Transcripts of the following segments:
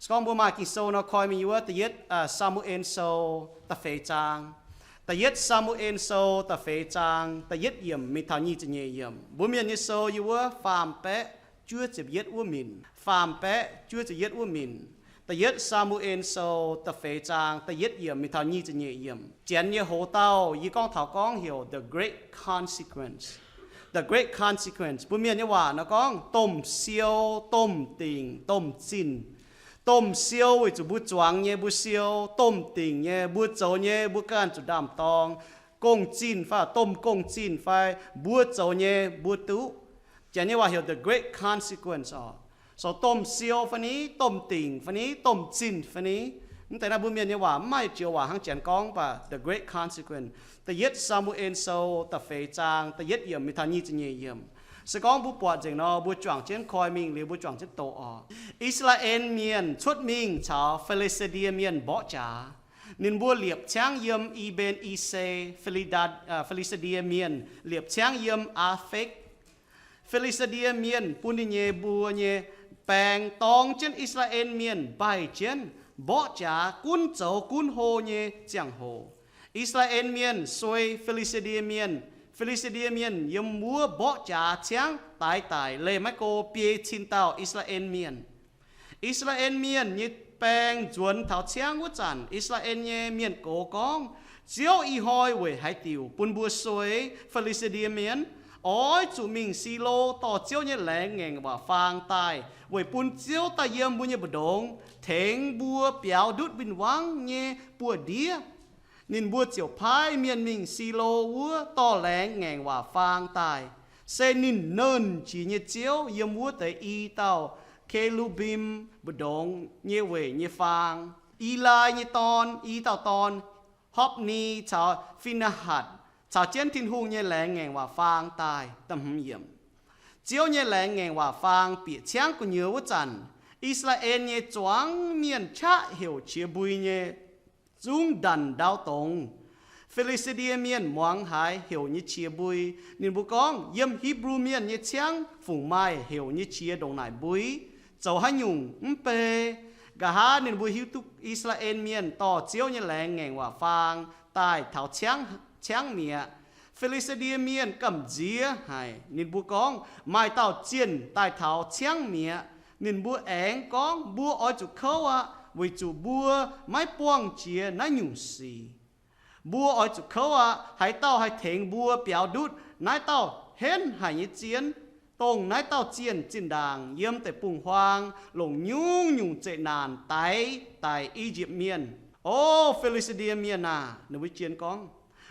Se gorngv mbuo maaih Ging-Sou nor, koi mingh yiem wuov Da'yietv Saa^mu^en Sou da'feix zaang. Da'yietv Saa^mu^en Sou da'feix zaang da'yietv yiemc mingh taux nyic ziepc nyeic yiemc. Mbuo Mienh nyei sou yiem wuov faam baeqv juov ziepc yietv wuov minc, faam baeqv juov ziepc yietv wuov minc. Da'yietv Saa^mu^en Sou da'feix zaang da'yietv yiemc mingh taux nyic ziepc nyeic yiemc. Janx nyei hoz dauh yie gorngv taux gorngv heuc the great consequence. The great consequence, mbuo Mienh nyei waac nor gorngv domh siou, domh dingc, domh zinh. Domh siou weic zuqc mbuo zuangx nyei mbuo siou, domh dingc nyei mbuo zoux nyei mbuo ganh zuqc ndaam-dorng, gong-zinh fai domh gong-zinh fai mbuo zoux nyei mbuo duqv. Janx nyei waac heuc the great consequence oc. So domh siou fai ni, domh dingc fai ni, domh zinh fai ni. Mv deix naaiv mbuo Mienh nyei waac mv maaih joux waac hnangv janx gorngv, mv baac the great consequence. Da'yietv Saa^mu^en Sou da'feix zaang da'yietv yiemc mingh taux nyic ziepc nyeic yiemc. Se gorngv mbuo buatc nzengc nor, mbuo juangc jienv koi mingh liuz mbuo juangc jienv doqc oc. I^saa^laa^en Mienh cuotv mingh caux Fi^li^saa^die Mienh mborqv jaax. Ninh mbuo liepc ciangv yiem I^mben I^se, Fi^li^saa^die Mienh liepc ciangv yiem Aa^fekv. Fi^li^saa^die Mienh bun ninh nyei mbuo nyei baeng dorng jienv I^saa^laa^en Mienh mbaih jienv mborqv jaax gunv zoux gunv hlo nyei ziangh hoc. I^saa^laa^en Mienh suei Fi^li^saa^die Mienh. Fi^li^saa^die Mienh yiem wuov mborqv jaax ciangv daix daic leih maiv go biei cin dauh I^saa^laa^en Mienh. I^saa^laa^en Mienh nyei baeng nzuonx taux ciangv wuov zanc, I^saa^laa^en nyei mienh gox gorngv, Ziouv ih hnoi weic haaix diuc bun mbuo suei Fi^li^saa^die Mienh? Oix zuqc mingh Silo dorh Ziouv nyei laengz ngaengc waac faang daaih weic bun Ziouv daaih yiem mbuo nyei mbu'ndongx tengx mbuo biaux ndutv win-wangv nyei buoz-ndiev. Ninh mbuo ziouc paaiv mienh mingh Silo wuov dorh laengz ngaengc waac faang daaih. Se ninh Nernh Jiex nyei Ziouv yiem wuov deix i dauh Ke^lu^mbim mbu'ndongx nyei weic nyei faang. Elai nyei dorn, i dauh dorn, Hopv^ni caux Fi^ne^hatc caux jienv Tin-Hungh nyei laengz ngaengc waac faang daaih. Ziouv nyei laengz ngaengc waac faang bieqc ciangv gu'nyuoz wuov zanc, I^saa^laa^en nyei zuangx mienh qaqv heuc qiex mbui nyei zungv ndanc ndau dongz. Fi^li^saa^die Mienh muangx haiz heuc nyei qiex mbui, ninh mbuo gorngv, Yiem Hipv^lu Mienh nyei ciangv fungc maaih heuc nyei qiex ndongc naaic mbui? Zoux haaix nyungc mv bei? Nqa'haav ninh mbuo hiuv duqv I^saa^laa^en Mienh dorh Ziouv nyei laengz ngaengc waac faang daaih taux ciangv mi'aqv. Fi^li^saa^die Mienh gamh nziex haic. Ninh mbuo gorngv, Maaih dauh zienh daaih taux ciangv mi'aqv. Ninh mbuo aengx gorngv, Mbuo oix zuqc kouv aqv, weic zuqc mbuo maiv buangh jiex naaiv nyungc sic. Mbuo oix zuqc kouv aqv. Haaix dauh haih tengx mbuo biaux ndutv naaiv dauh henv haic nyei zien? Dongh naaiv dauh zienh zinh ndaangc yiem deic-bung-huaang longc nyungc-nyungc zeqc naanc daix daic I^yipv Mienh. O Fi^li^saa^die Mienh aah! Ninh mbuo jien gorngv,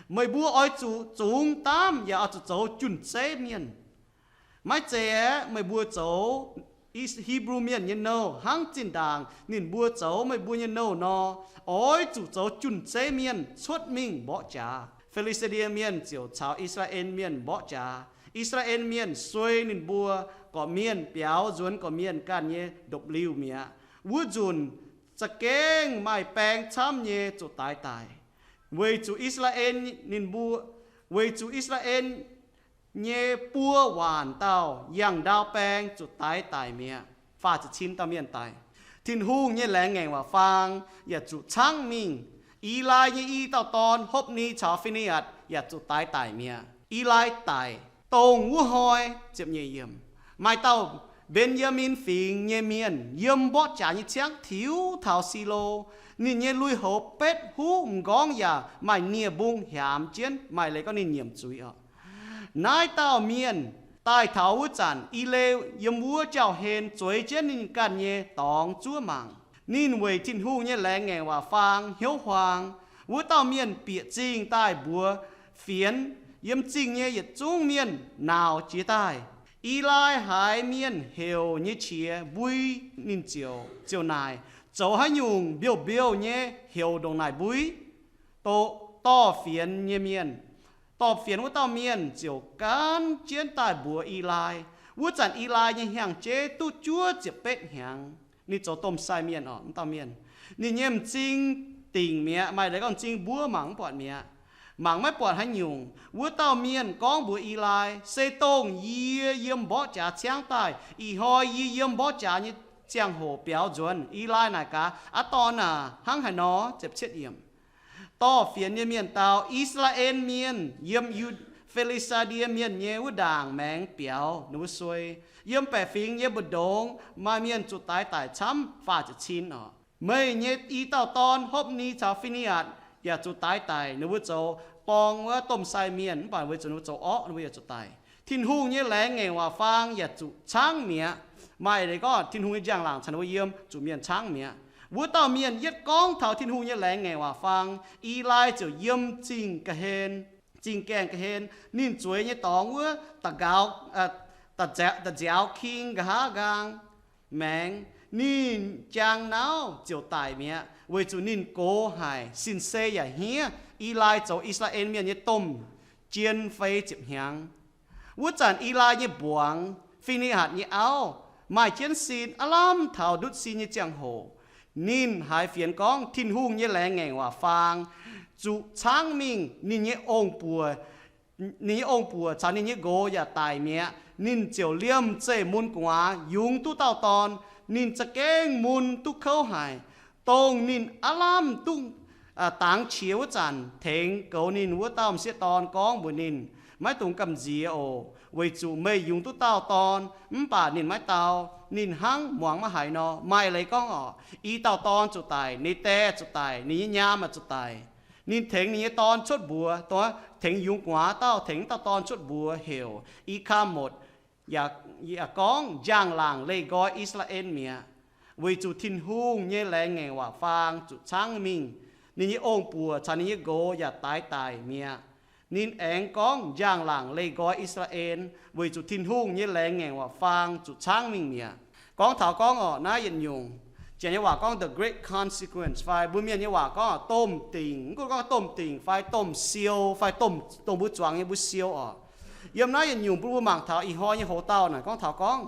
Meih mbuo oix zuqc zungx daamv yaac oix zuqc zoux jun-zeiv mienh. Maiv zeiz aeqv, meih mbuo zoux Hipv^lu Mienh nyei nouh hnangv zinh ndaangc ninh mbuo zoux meih mbuo nyei nouh nor, oix zuqc zoux jun-zeiv mienh cuotv mingh mborqv jaax. Fi^li^saa^die Mienh ziouc caux I^saa^laa^en Mienh mborqv jaax. I^saa^laa^en Mienh suei ninh mbuo gorqv-mienh biaux nzuonx gorqv-mienh ganh nyei ndopv-liuh mi'aqv. Wuov nzunc za'gengh maaih baeng camv nyei zuqc daix daic, weic zuqc I^saa^laa^en, ninh mbuo, weic zuqc I^saa^laa^en nyei buo waanc dauh yangh ndau baeng zuqc daix daic mi'aqv. Faah ziepc cin dauh mienh daic. Tin-Hungh nyei laengz ngaengc waac faang yaac zuqc caangv mingh. Elai nyei i dauh dorn, Hopv^ni caux Fi^ne^atc, yaac zuqc daix daic mi'aqv. Elai daic, dongh wuov hnoi, ziepc nyeic yiemc, maaih dauh Mben^yaa^min Fingx nyei mienh yiem mborqv jaax nyei ciangv tiux taux Silo. Ninh nyei lui-houx betv huv m'nqorngv yaac maaih nie-mbung hiaamx jienv, maaih leiz gorngv ninh nyiemc zuiz oc. Naaiv dauh mienh daaih taux wuov zanc, Eli yiem wuov jauv-hlen zueiz jienv ninh ganh nyei dorngx zuov mangc. Ninh weic Tin-Hungh nyei laengz ngaengc waac faang hnyouv huaang. Wuov dauh mienh bieqc zingh daaih mbuox fienx, yiem zingh nyei yietc zungv mienh nauz jiez daaih. Elai haiz mienh heuc nyei qiex mbui, ninh ziouc, ziouc naaic, Zoux haaix nyungc mbiouh mbiouh nyei heuc ndongc naaic mbui? Doqc dorh fienx nyei mienh. Dorh fienx wuov dauh mienh ziouc gaanv jienv daaih mbuox Elai. Wuov zanc Elai nyei hnyangx-jeiv duqv juov ziepc betv hnyangx. Ninh zoux domh sai mienh oc, wuov dauh mienh. Ninh nyei m'zing dingc mi'aqv, maaih leiz gorngv m'zing mbuov mangc mv buatc mi'aqv. Mangc maiv buatc haaix nyungc. Wuov dauh mienh gorngv mbuox Elai, Se dongh yie yiem mborqv jaax ciangv daaih, ih hnoi yie yiem mborqv jaax nyei ziangh hoc biaux nzuonx. Eli naaic gaax, Aav dorn aac, hnangv haaix nor? Dorh fienx nyei mienh dau, I^saa^laa^en Mienh yiem Yu, Fi^li^saa^die Mienh nyei wuov ndaangc maengx biaux ninh mbuo suei. Yiem baeqc fingx nyei mbu'ndongx maaih mienh zuqc daix daic camv faah ziepc cin orqc. Meih nyei i dauh dorn, Hopv^ni caux Fi^ni^atc, yaac zuqc daix daic. Ninh mbuo zoux borng wuov domh sai mienh, mv baac weic zuqc ninh mbuo zoux orqv, ninh mbuo yaac zuqc daic. Tin-Hungh nyei laengz ngaengc waac-faang yaac zuqc caangv mi'aqv. Maaih leiz gorngv Tin-Hungh nyei njang-laangc caux ninh mbuo yiem zuqc mienh caangv mi'aqv. Wuov dauh mienh yietv gorngv taux Tin-Hungh nyei laengz ngaengc waac-faang, Eli ziouc yiem zingh ga'hlen, zingh gaengh ga'hlen. Ninh zueiz nyei dorngx wuov da'nziaaux, da'nziaaux king nqa'haav nqaang maengx. Ninh jaang nauv ziouc daic mi'aqv, weic zuqc ninh gox haic, sin-sei yaac hniev. Eli zoux I^saa^laa^en Mienh nyei domh jien fei ziepc hnyangx. Wuov zanc Eli nyei mbuangz, Fi^ni^hatc nyei auv, maaih jienv sin aav lamh taux ndutv sin nyei ziangh hoc, ninh haiz fienx gorngv Tin-Hungh nyei laengz ngaengc waac-faang zuqc caangv mingh, ninh nyei ong-buoc, ninh nyei ong-buoc caux ninh nyei nqox yaac daic mi'aqv. Ninh ziouc liemh zeih mun gu'nguaaz yungz duqv dauh dorn. Ninh za'gengh mun duqv kouv haic, dongh ninh aav lamh duqv dangx qiex wuov zanc tengx goux ninh wuov dauh m'sieqv dorn gorngv mbuox ninh, Maiv dungx gamh nziex oc, weic zuqc meih yungz duqv dauh dorn. Mv baac ninh maiv dau. Ninh hnangv muangx maiv haiz nor. Maaih leiz gorngv orqc, i dauh dorn zuqc daic, ninh die zuqc daic, ninh nyei nyaam zuqc daic. Ninh tengx ninh nyei dorn cuotv mbuox, dongh tengx yungz gu'nguaaz dauh tengx dauh dorn cuotv mbuox heuc I^kaa^motc, yaac gorngv, Njang-laangc leih nqoi I^saa^laa^en mi'aqv, weic zuqc Tin-Hungh nyei laengz ngaengc waac-faang zuqc caangv mingh. Ninh nyei ong-buoc caux ninh nyei nqox yaac daix daic mi'aqv. Ninh aengx gorngv, Njang-laangc leih nqoi I^saa^laa^en, weic zuqc Tin-Hungh nyei laengz ngaengc waac-faang zuqc caangv mingh mi'aqv. Gorngv taux gorngv orqc, naaiv yietc nyungc Janx nyei waac gorngv the great consequence, fai mbuo Mienh nyei waac gorngv domh dingc, mv gunv gorngv domh dingc fai domh siou fai domh, dongh mbuo zuangx nyei mbuo siou orqc. Yiem naaiv yietc nyungc bun mbuo mangc taux ih hnoi nyei hoc-dauh naaic gorngv taux gorngv,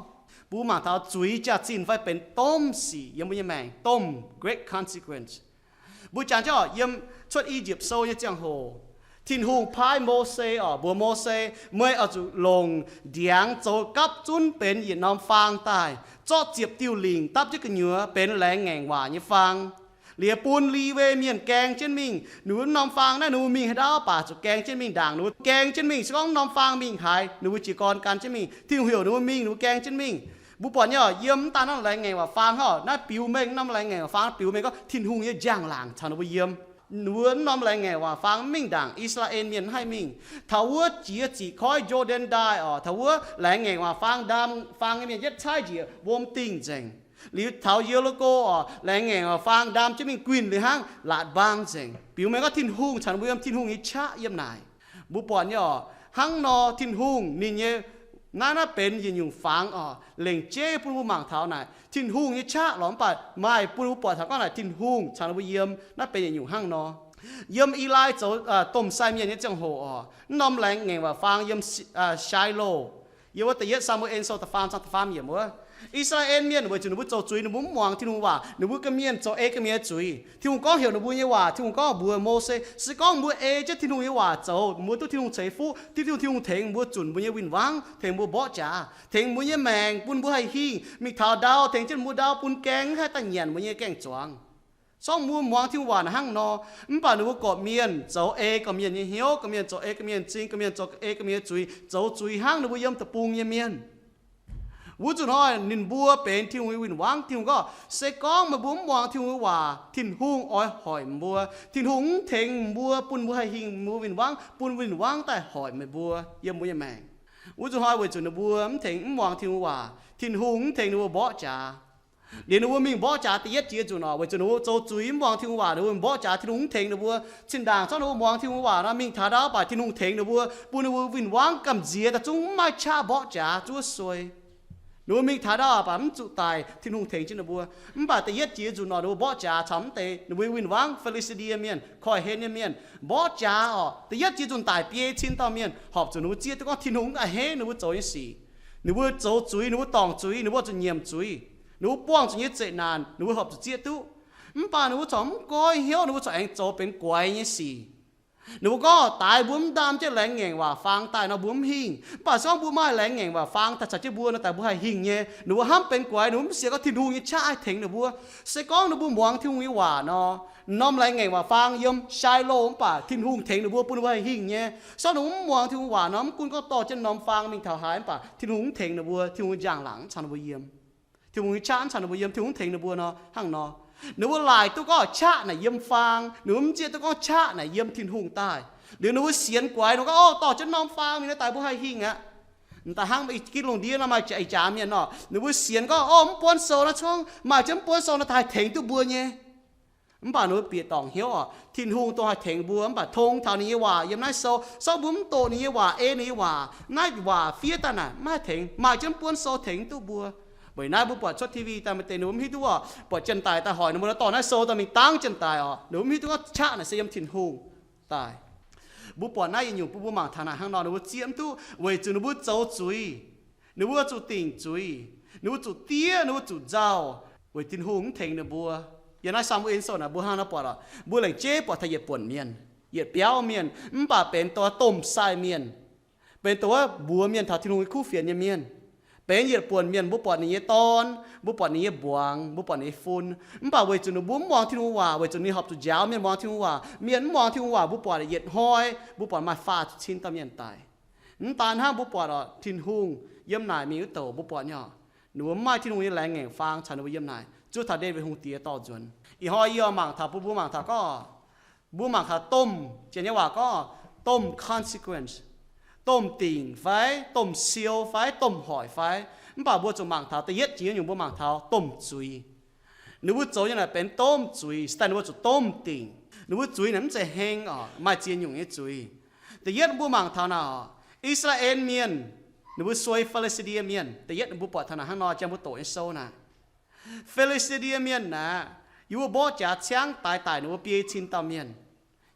bun mbuo mangc taux zuiz jaax-zinh fai benx domh sic yiem mbuo nyei maengc, domh great consequence. Mbuo jangx jienv orqc, yiem Cuotv I^yipv Sou nyei ziangh hoc, Tin-Hungh paaiv Mose orqc, mbuox Mose, Meih oix zuqc longc ndiangx zoux gapv zunv benx yietc norm faang daaih, zorqv ziepc diuh lingc dapv jienv gu'nyuoz benx laengz ngaengc waac nyei faang, liuz bun Liwe Mienh gaeng jienv mingh. Ninh mbuo norm faang naaiv ninh mbuo mingh haaix ndaauv baac zuqc gaeng jienv mingh ndaangc. Ninh mbuo gaeng jienv mingh, se gorngv norm faang mingh haaix, ninh mbuo jiez gorn gan jienv mingh. Tin-Hungh heuc ninh mbuo mingh, ninh mbuo gaeng jienv mingh. Mbuo buatc nyei orqc, yiem mv daaih norm laengz ngaengc waac-faang hnangv, naaiv biux mengh norm laengz ngaengc waac-faang biux mengh gorngv Tin-Hungh nyei njang-laangc caux ninh mbuo yiem. Ninh mbuo norm laengz ngaengc waac-faang mingh ndaangc, I^saa^laa^en Mienh mv haih mingh. Taux wuov jiex ziqc koiv Jordan ndaaih orqc, taux wuov laengz ngaengc waac-faang ndaam faang nyei mienh yietv caaiv njiec wuom dingh nzengc. Liuz taux Ye^li^ko orqc, laengz ngaengc waac-faang ndaam jienv mingh guinh liuz hnangv, laatc mbaang nzengc. Biux mengh gorngv Tin-Hungh caux mbuo yiem, Tin-Hungh nyei qaqv yiem naaic. Mbuo buatc nyei orqc, hnangv nor Tin-Hungh ninh nyei, naaiv, naaiv benx yietc nyungc fangx orqc, lengc jeiv bun mbuo mangc taux naaic Tin-Hungh nyei qaqv lorqc. Mv baac maaih bun mbuo buatc taux gorngv naaic Tin-Hungh caux mbuo yiem, naaiv benx yietc nyungc hnangv nor. Yiem Elai zoux domh sai mienh nyei ziangh hoc orqc, mv norm laengz ngaengc waac-faang yiem Shilo, yiem wuov Da'yietv Saa^mu^en Sou da'faam zaang da'faam yiemc wuov, I^saa^laa^en Mienh weic zuqc ninh mbuo zoux zuiz, ninh mbuo mv muangx Tin-Hungh waac, ninh mbuo ga'mienh zoux ei ga'mienh nyei zuiz. Tin-Hungh gorngv heuc ninh mbuo nyei waac, Tin-Hungh gorngv mbuox Mose, se gorngv mbuo ei jienv Tin-Hungh nyei waac zoux, mbuo duqv Tin-Hungh ceix fuqv, Tin-Hungh, Tin-Hungh tengx mbuo zunc mbuo nyei win-wangv, tengx mbuo mborqv jaax, tengx mbuo nyei maengc, bun mbuo haih hingh mingh taux ndau, tengx jienv mbuo ndau bun gaeng, mv haih daaih nyanc mbuo nyei gaeng-zuangx. Sorng mbuo muangx Tin-Hungh waac hnangv nor, mv baac ninh mbuo gorqv-mienh zoux ei gorqv-mienh nyei hnyouv, gorqv-mienh zoux ei ga'mienh nyei m'zing, gorqv-mienh zoux ei ga'mienh nyei zuiz, zoux zuiz hnangv ninh mbuo yiem deic-bung nyei mienh. Wuov zuqc hnoi ninh mbuo benx Tin-Hungh nyei win-wangv. Tin-Hungh gorngv, se gorngv meih mbuo mv muangx Tin-Hungh nyei waac, Tin-Hungh oix hoic mbuo. Tin-Hungh mv tengx mbuo bun mbuo haih hingh mbuo win-wangv, bun win-wangv daaih hoic meih mbuo yiem mbuo nyei maengc. Wuov zuqc hnoi weic zuqc ninh mbuo mv tengx, mv muangx Tin-Hungh waac, Tin-Hungh mv tengx ninh mbuo mborqv jaax. Liuz ninh mbuo mingh mborqv jaax da'yietv jiex nzunc orqc, weic zuqc ninh mbuo zoux zuiz mv muangx Tin-Hungh waac, ninh mbuo mborqv jaax, Tin-Hungh mv tengx ninh mbuo. Zinh ndaangc zorqv ninh mbuo muangx Tin-Hungh waac nor, mingh taux ndau baac Tin-Hungh tengx ninh mbuo, bun ninh mbuo win-wangv gamh nziex daaih zungv mv maaih qaqv mborqv jaax zuov suei. Ninh mbuo mingh taux ndau baac mv zuqc daic, Tin-Hungh tengx jienv ninh mbuo. Mv baac da'yietv jiex nzunc orqc, ninh mbuo mborqv jaax caux mv deix ninh mbuo win-wangv Fi^li^saa^die Mienh, koiv-hlen nyei mienh, mborqv jaax orqc, da'yietv jiex nzunc daic biei cin dauh mienh, horpc zuqc ninh mbuo zieqv duqv gorngv Tin-Hungh mv a'hneiv ninh mbuo zoux nyei sic. Ninh mbuo zoux zuiz, ninh mbuo dorngc zuiz, ninh mbuo zuqc nyiemc zuiz, ninh mbuo buangh zuqc nyei zeqc naanc, ninh mbuo horpc zuqc zieqv duqv. Mv baac ninh mbuo corc mv goiv hnyouv, ninh mbuo corc aengx zoux benx guaix nyei sic. Ninh mbuo gorngv daaih mbuo mv ndaam jienv laengz ngaengc waac faang daaih nor mbuo mv hingh. Mv baac se gorngv mbuo maaih laengz ngaengc waac faang daaih caux jienv mbuo nor, daaih mbuo haih hingh nyei. Ninh mbuo hnamv benx guaix, ninh mbuo mv sienx gorngv Tin-Hungh nyei qaqv haih tengx ninh mbuo. Se gorngv ninh mbuo muangx Tin-Hungh nyei waac nor, norm laengz ngaengc waac faang yiem Shilo mv baac Tin-Hungh tengx ninh mbuo bun ninh mbuo haih hingh nyei. Se gorngv ninh mbuo mv muangx Tin-Hungh waac nor, mv gunv gorngv dorh jienv norm faang mingh taux haaix mv baac Tin-Hungh mv tengx ninh mbuo, Tin-Hungh nyei njang-laangc mv caux ninh mbuo yiem. Tin-Hungh nyei qaqv mv caux ninh mbuo yiem, Tin-Hungh mv tengx ninh mbuo nor, hnangv nor. Ninh mbuo laaic duqv gorngv qaqv naaic yiem faang, ninh mbuo mv zieqv duqv gorngv qaqv naaic yiem Tin-Hungh daaih. Liuz ninh mbuo sienx guaix, ninh mbuo gorngv, Orv, dorh jienv norm faang mingh nor daaih mbuo haih hingh aqv. Daaih hnangv ih gitv lungh ndiev nor maaih ih jaax mienh nor, ninh mbuo sienx gorngv, Orv, mv buonv sou naaiv congv, maaih jienv mv buonv sou nor daaih haih tengx duqv mbuo nyei. Mv baac ninh mbuo bieqc dorngc hnyouv oc, Tin-Hungh dongh haih tengx mbuo, mv baac tong taux ninh nyei waac yiem naaiv sou. Se gorngv mbuo mv doqc ninh nyei waac, ei ninh nyei waac, naaiv waac fiev daaih naaic mv haih tengx, maaih jienv mv buonv sou tengx duqv mbuo. Weic naaiv mbuo buatc cuotv T V daaih maaih deix ninh mbuo mv hiuv duqv oc, buatc janx-daic daaih hoic ninh mbuo dorh naaiv sou daaih mingh dangv janx-daic oc, ninh mbuo mv hiuv duqv gorngv qaqv naaic se yiem Tin-Hungh daaih. Mbuo buatc naaiv yietc nyungc bun mbuo mangc taux naaic hnangv nor, ninh mbuo zieqv mv duqv weic zuqc ninh mbuo zoux zuiz. Ninh mbuo zuqc dingc zuiz, ninh mbuo zuqc diev, ninh mbuo zuqc nzauh, weic Tin-Hungh mv tengx ninh mbuo. Yiem naaiv Saa^mu^en Sou naaic mbuo hnangv naaiv buatc oc, mbuo laengc jeiv buatc taux yietc buonc mienh, yietc biauv mienh, mv baac benx dongh wuov domh sai mienh, benx dongh wuov mbuox mienh taux Tin-Hungh nyei kuv fienx nyei mienh. Benx yietc buonc mienh, mbuo buatc ninh nyei dorn, mbuo buatc ninh nyei mbuangz, mbuo buatc ninh nyei fun. Mv baac weic zuqc ninh mbuo mv muangx Tin-Hungh waac, weic zuqc ninh horpc zuqc njaaux mienh muangx Tin-Hungh waac. Mienh mv muangx Tin-Hungh waac, mbuo buatc yietc hnoi mbuo buatc maaih faah zuqc cin dauh mienh daic. Mv daan hnangv, mbuo buatc oc, Tin-Hungh yiem naaic mingh wuov douc mbuo buatc nyei oc, ninh mbuo mv maaih Tin-Hungh nyei laengz ngaengc faang caux ninh mbuo yiem naaic. Zuov taux Ndaawitv Hungh Diex dorh nzuonx. Ih hnoi yie oix mangc taux, bun mbuo mangc taux gorngv, mbuo mangc taux domh, janx nyei waac gorngv domh consequence, domh dingc fai domh siou fai domh hoic fai. Mv baac mbuo zuqc mangc taux da'yietv jiex nyungc, mbuo mangc taux domh zuiz. Ninh mbuo zoux nyei naaic benx domh zuiz, se daaih ninh mbuo zuqc domh dingc. Ninh mbuo zuiz naaic mv zeiz heng oc, maaih ziex nyungc nyei zuiz. Da'yietv mbuo mangc taux naaic oc, I^saa^laa^en Mienh, ninh mbuo suei Fi^li^saa^die Mienh. Da'yietv mbuo buatc taux naaic hnangv nor, jang mbuo doqc nyei sou naaic, Fi^li^saa^die Mienh naaic, yiem wuov mborqv jaax ciangv daix daic ninh mbuo biei cin dauh mienh.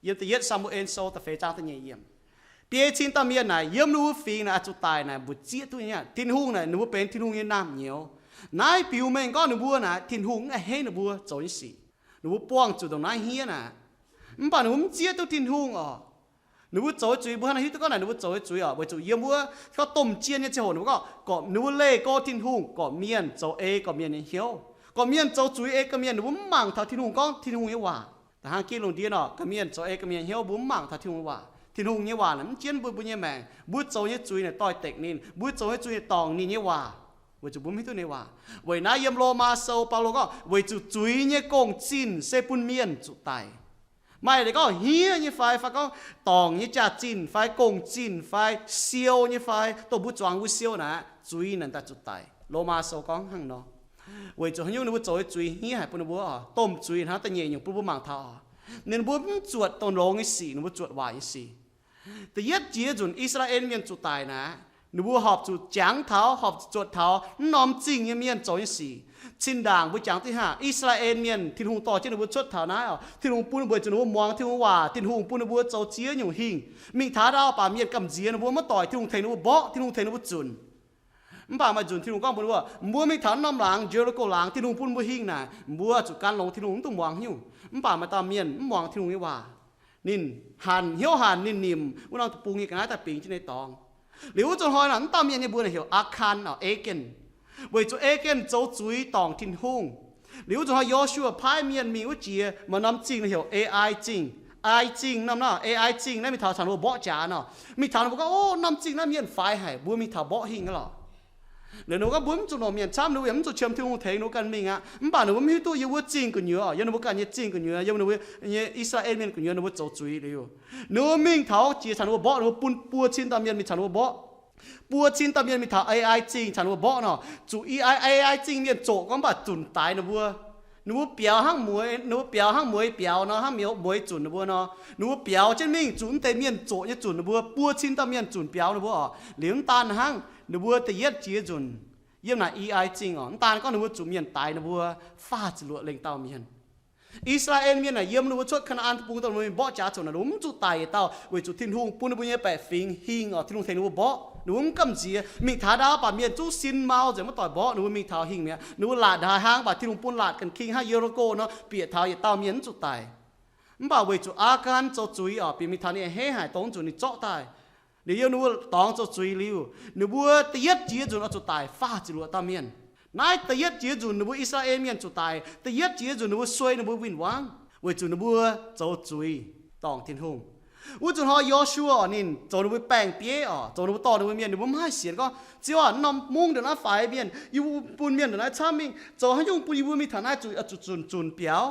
Yiem da'yietv Saa^mu^en Sou da'feix zaang da'nyeic yiemc. Biei cin dauh mienh naaic, yiem ninh mbuo fingx naaic, oix zuqc daic naaic, mbu'zieqv duqv nyei aqv. Tin-Hungh naaic, ninh mbuo benx Tin-Hungh nyei naamh nyouz. Naaiv biux mengh gorngv ninh mbuo naaic, Tin-Hungh mv a'hneiv ninh mbuo zoux nyei sic. Ninh mbuo buangh zuqc ndongc naaiv hniev naaic. Mv baac ninh mbuo mv zieqv duqv Tin-Hungh oc. Ninh mbuo zoux nyei zuiz, mbuo hnangv naaiv hiuv duqv gorngv naaic ninh mbuo zoux nyei zuiz oc, weic zuqc yiem wuov gorngv domh jien nyei ziangh hoc ninh mbuo gorngv, gorqv ninh mbuo leih go Tin-Hungh, gorqv mienh zoux ei gorqv mienh nyei hnyouv, gorqv mienh zoux zuiz ei gorqv mienh, ninh mbuo mv mangc taux Tin-Hungh gorngv Tin-Hungh nyei waac. Da'hnangv gitv lungh ndiev nor, gorqv mienh zoux ei gorqv mienh hnyouv, mbuo mv mangc taux Tin-Hungh nyei waac. Tin-Hungh nyei waac naaic mv jienv mbuo, mbuo nyei maengc. Mbuo zoux nyei zuiz naaic doix-dekc ninh, mbuo zoux nyei zuiz naaic dorngc ninh nyei waac, weic zuqc mbuo mv hiuv duqv ninh nyei waac. Weic naaiv yiem Lomaa Sou Baulo gorngv, weic zuqc zuiz nyei gong-zinh se bun mienh zuqc daic. Maaih deix gorngv hniev nyei fai, fai gorngv dorngc nyei jaax-zinh fai gong-zinh fai siou nyei fai, dongh mbuo zuangx mbuo siou naaic, zuiz naaic daaih zuqc daic. Lomaa Sou gorngv hnangv nor. Weic zuqc haaix nyungc ninh mbuo zoux nyei zuiz hniev haic bun ninh mbuo oc. Domh zuiz hnangv da'nyeic nyungc bun mbuo mangc taux oc, ninh mbuo mv zuotc dongh longx nyei sic, ninh mbuo zuotc waaic nyei sic. Da'yietv jiex nzunc I^saa^laa^en Mienh zuqc daic naaic, ninh mbuo horpc zuqc jangx taux, horpc zuqc zuotc taux mv norm zingh nyei mienh zoux nyei sic. Cin-ndaangc mbuo jangx diqv haav, I^saa^laa^en Mienh, Tin-Hungh dorh jienv ninh mbuo cuotv taux naaiv oc, Tin-Hungh bun, weic zuqc ninh mbuo muangx Tin-Hungh waac, Tin-Hungh bun ninh mbuo zoux ziex nyungc hingh. Mingh taux ndau baac mienh gamh nziex ninh mbuo, maiv doic Tin-Hungh tengx ninh mbuo mborqv, Tin-Hungh tengx ninh mbuo zunc. Mv baac maaih nzunc Tin-Hungh gorngv mbuox ninh mbuo, mbuo mingh taux norm laangz, Ye^li^ko Laangz, Tin-Hungh bun mbuo hingh naaic, mbuo zuqc gan longx Tin-Hungh, mv dungx muangx nyungc. Mv baac maaih dauh mienh mv muangx Tin-Hungh nyei waac. Ninh hanc, hnyouv hanc, ninh nimc wuov norm deic-bung nyei ga'naaiv daaih bingx jienv ninh nyei dorngx. Liuz wuov zanc hnoi naaic, mv dauh mienh nyei mbuox naaic heuc Aa^kan oc, Achan. Weic zuqc Achan zoux zuiz dorngc Tin-Hungh. Liuz wuov zanc hnoi Yo^su^waa paaiv mienh mingh wuov jiex maaih norm zingh naaic heuc Ai Zingh. Ai Zingh norm naaiv, Ai Zingh naaiv mingh taux caux ninh mbuo mborqv jaax nor. Mingh taux ninh mbuo gorngv, Ov, norm zingh naaiv mienh faix haic, mbuo mingh taux mborqv hingh aqv lorqc. Liuz ninh mbuo gorngv, Mbuo mv zuqc longc mienh camv, ninh mbuo yaac mv zuqc qiemx Tin-Hungh tengx ninh mbuo ganh mingh aqv. Mv baac ninh mbuo mv hiuv duqv yiem wuov zingh gu'nyuoz, yiem ninh mbuo ganh nyei zingh gu'nyuoz, yiem ninh mbuo nyei I^saa^laa^en Mienh gu'nyuoz ninh mbuo zoux zuiz liuz, ninh mbuo mingh taux jiex caux ninh mbuo mborqv, ninh mbuo bun buo cin dauh mienh mingh caux ninh mbuo mborqv. Buo cin dauh mienh mingh taux Ai Zingh caux ninh mbuo mborqv nor, zuqc Ai, Ai Zingh mienh zoqc gorngv mv baac zunc daix ninh mbuo. Ninh mbuo biaux hnangv mueiz, ninh mbuo biaux hnangv mueiz biaux nor, hnangv mueiz zunc ninh mbuo nor. Ninh mbuo biaux jienv mingh zuqc mv deix mienh zoqc nyei zunc ninh mbuo, buo cin dauh mienh zunc biaux ninh mbuo oc. Liuz mv daan hnangv, ninh mbuo da'yietv jiex nzunc yiem naaic Ai Zingh oc, mv daan gorngv ninh mbuo zuqc mienh daix ninh mbuo, faah ziepc luoqc lengh dauh mienh. I^saa^laa^en Mienh naaic yiem ninh mbuo cuotv Kaa^naa^an Deic-Bung daaih, ninh mbuo mborqv jaax zuqc naaic, ninh mbuo mv zuqc daic yietc dauh, weic zuqc Tin-Hungh bun ninh mbuo nyei baeqc fingx hingh oc, Tin-Hungh tengx ninh mbuo mborqv, ninh mbuo mv gamh nziex. Mingh taux ndau baac mienh zungv sin mau nzengc, maiv doic mborqv, ninh mbuo mingh taux hingh mi'aqv. Ninh mbuo laatc ndaaih hlaang baac Tin-Hungh bun laatc ganh king hnangv Ye^li^ko nor, bieqc taux yietc dauh mienh mv zuqc daic. Mv baac weic zuqc Aakan zoux zuiz oc, bieqc mingh taux ninh a'hneiv haic, dongh zuqc ninh zorqv daaih. Liuz yiem ninh mbuo dorngx zoux zuiz liuz, ninh mbuo da'yietv jiex nzunc oix zuqc daic faah ziepc luoqc dauh mienh. Naaiv da'yietv jiex nzunc ninh mbuo I^saa^laa^en Mienh zuqc daic, da'yietv jiex nzunc ninh mbuo suei, ninh mbuo win-wangv, weic zuqc ninh mbuo zoux zuiz dorngc Tin-Hungh. Wuov zanc hnoi Yo^su^waa oc, ninh zoux ninh mbuo baeng-bieiv oc, zoux ninh mbuo dorh ninh mbuo mienh, ninh mbuo maiv haih sienx gorngv, Ziouv aac, norm mungv ndongc naaiv faix mienh, yie mbuo bun mienh ndongc naaiv camv mingh, zoux haaix nyungc bun yie mbuo mingh taux naaiv zuqc, zuqc zunc zunc biaux?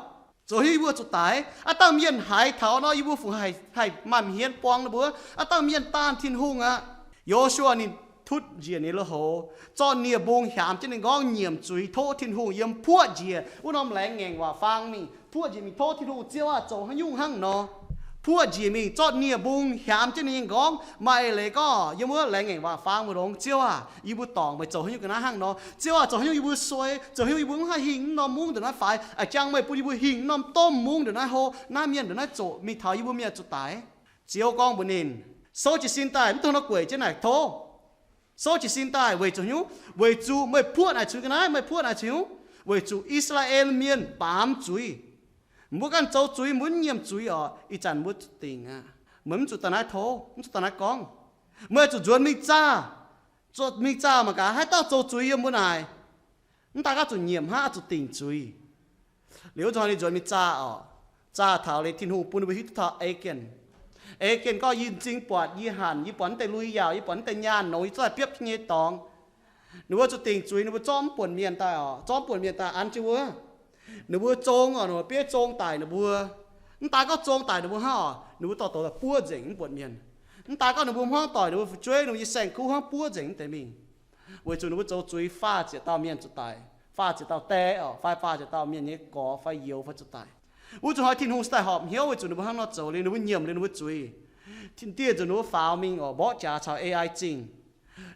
Zoux haaix nyungc yie mbuo zuqc daic? Aav dangh mienh haiz taux nor, yie mbuo fungc haih maaih hmien buang ninh mbuo? Aav dangh mienh daanh Tin-Hungh aqv. Yo^su^waa ninh tutv njiec ninh lui-houx, zorqv nie-mbung hiaamx jienv ninh nqorngv, nyiemc zuiz tov Tin-Hungh yiem puoqv njiec wuov norm laengz ngaengc waac faang mingh, puoqv njiec mingh tov Tin-Hungh, Ziouv aah, zoux haaix nyungc hnangv nor. Puoqv njiec mingh zorqv nie-mbung hiaamx jienv ninh nyei nqorngv, maaih eix leiz gorngv yiem wuov laengz ngaengc waac faang mbu'ndongx, Ziouv aah, yie mbuo dorngc meih zoux haaix nyungc ga'naaiv hnangv nor. Ziouv aah, zoux haaix nyungc yie mbuo suei, zoux haaix nyungc yie mbuo mv haih hingh norm mungv ndongc naaiv faix, a'jang meih bun yie mbuo hingh norm domh mungv ndongc naaiv hlo, naaiv mienh ndongc naaiv zoqc mingh taux yie mbuo mienh zuqc daic. Ziouv gorngv mbuox ninh, Souv jiez sin daaih, mv dungx nor gueic jienv naaic tov. Souv jiez sin daaih weic zuqc haaix nyungc? Weic zuqc meih puoqv naaic cunx ga'naaiv, meih puoqv naaic cunx haaix nyungc? Weic zuqc I^saa^laa^en Mienh baamz zuiz. Mbuo ganh zoux zuiz, mbuo mv nyiemc zuiz oc, ih zanc mbuo zuqc dingc aqv. Meih mv zuqc daaih naaiv tov, mv zuqc daaih naaiv gorngv. Meih oix zuqc nzuonx mingh zaah, mingh zaah mangc gaax haaix dauh zoux zuiz yiem mbuo naaic. Mv daaih gorngv zuqc nyiemc hnangv, zuqc dingc zuiz. Liuz wuov zanc ninh nzuonx mingh zaah oc, zaah taux liuz Tin-Hungh bun ninh mbuo hiuv duqv taux Achan. Achan gorngv, Yie m'zing buatc, yie hanc, yie buatc naaiv deix lui yaauc, yie buatc naaiv deix nyaanh nongx, yie zorqv daaih biopv jienv nyei dorngx. Ninh mbuo zuqc dingc zuiz, ninh mbuo zorqv mv buonc mienh daaih oc, zorqv mv buonc mienh daaih an jienv wuov. Ninh mbuo zong oc, ninh mbuo bieiv zong daic ninh mbuo. Mv daaih gorngv zong daic ninh mbuo hnangv oc, ninh mbuo dorh douz daaih buov nzengc mv buonc mienh. Mv daaih gorngv ninh mbuo hmuangv doic, ninh mbuo fu'jueiv, ninh mbuo nyei saeng-kuv hnangv buov nzengc mv deix mingh. Weic zuqc ninh mbuo zoux zuiz, faah ziepc dauh mienh zuqc daic, faah ziepc dauh die oc, fai faah ziepc dauh mienh nyei gorx fai youz fai zuqc daic. Wuov zanc hnoi Tin-Hungh se daaih horpc hnyouv weic zuqc ninh mbuo hnangv nor zoux liuz, ninh mbuo nyiemc liuz ninh mbuo zuiz. Tin-, dieh nzunc ninh mbuo faaux mingh oc, mborqv jaax caux A I zingh.